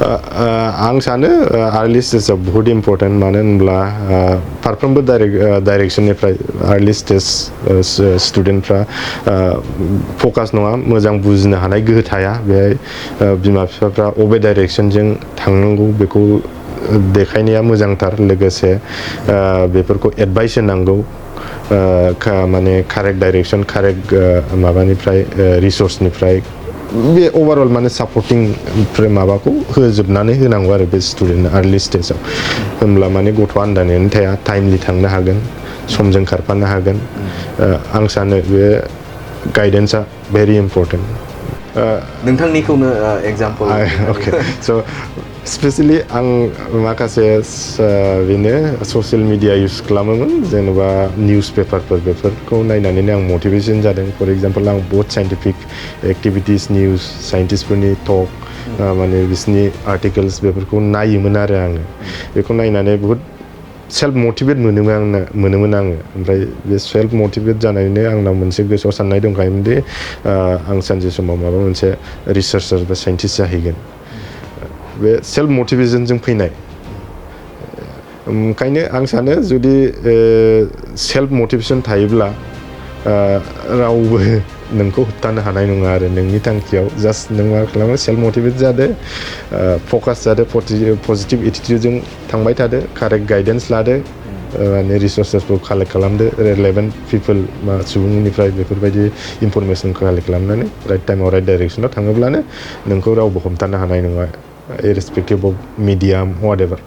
आं सानो आर्लि स्टेजआ बहुत इम्पर्टेन्ट मानो होनब्ला फारफ्रोमबो डाइरेक्शननिफ्राय आर्लि स्टेज स्टुडेन्टफ्रा फकास नङा मोजां बुजिनो हानाय गोहो थाया बेहाय बिमा बिफाफ्रा अबे डाइरेक्शनजों थांनांगौ बेखौ देखायनाया मोजांथार लोगोसे बेफोरखौ एडभाइस होनांगौ माने कारेक्ट डाइरेक्शन कारेक्ट माबानिफ्राय रिसोर्सनिफ्राय बे ओवरअल माने सापर्टिं माबाखौ होजोबनानै होनांगौ आरो बे स्टुडेन्ट आर्लि स्टेजाव होमब्ला माने गथ'आ आन्दायनानै थाया टाइमलि थांनो हागोन समजों खारफानो हागोन आं सानो बे गाइडेन्सआ भेरि इम्पर्टेन्ट नोंथांनिखौनो एग्जाम्पल अके स' स्पेसियेलि आं माखासे बेनो ससियेल मिडिया इउज खालामोमोन जेनेबा निउस पेपारफोर बेफोरखौ नायनानैनो आं मटिभेसन जादों फर एग्जाम्पल आं बहुत साइन्टिफिक एक्टिभिटिस निउस साइन्टिस्टफोरनि टक माने बिसोरनि आर्टिकेल्स बेफोरखौ नायोमोन आरो आङो बेखौ नायनानै बहुत सेल्फ मटिभेट मोनोमोन आङो ओमफ्राय बे सेल्फ मटिभेट जानानैनो आंनाव मोनसे गोसोआव साननाय दंखायोमोन दि आं सानसे समाव माबा मोनसे रिसार्चार बा साइन्टिस्ट जाहैगोन बे सेल्फ मटिभेशनजों फैनाय ओंखायनो आं सानो जुदि सेल्फ मटिभेशन थायोब्ला रावबो नोंखौ होबथानो हानाय नङा आरो नोंनि थांखियाव जास्ट नों मा खालामो सेल्फ मटिभेट जादो फकास जादो पजिटिभ एटिटिउडजों थांबाय थादो कारेक्ट गाइडेन्स लादो माने रिसोर्सेसफोरखौ कालेक्ट खालामदो रेलेभेन्ट पिपोल बा सुबुंनिफ्राय बेफोरबायदि इनफरमेसनखौ कालेक्ट खालामनानै राइट टाइमाव राइट डाइरेक्सनाव थाङोब्लानो नोंखौ रावबो हमथानो हानाय नङा irrespective of medium whatever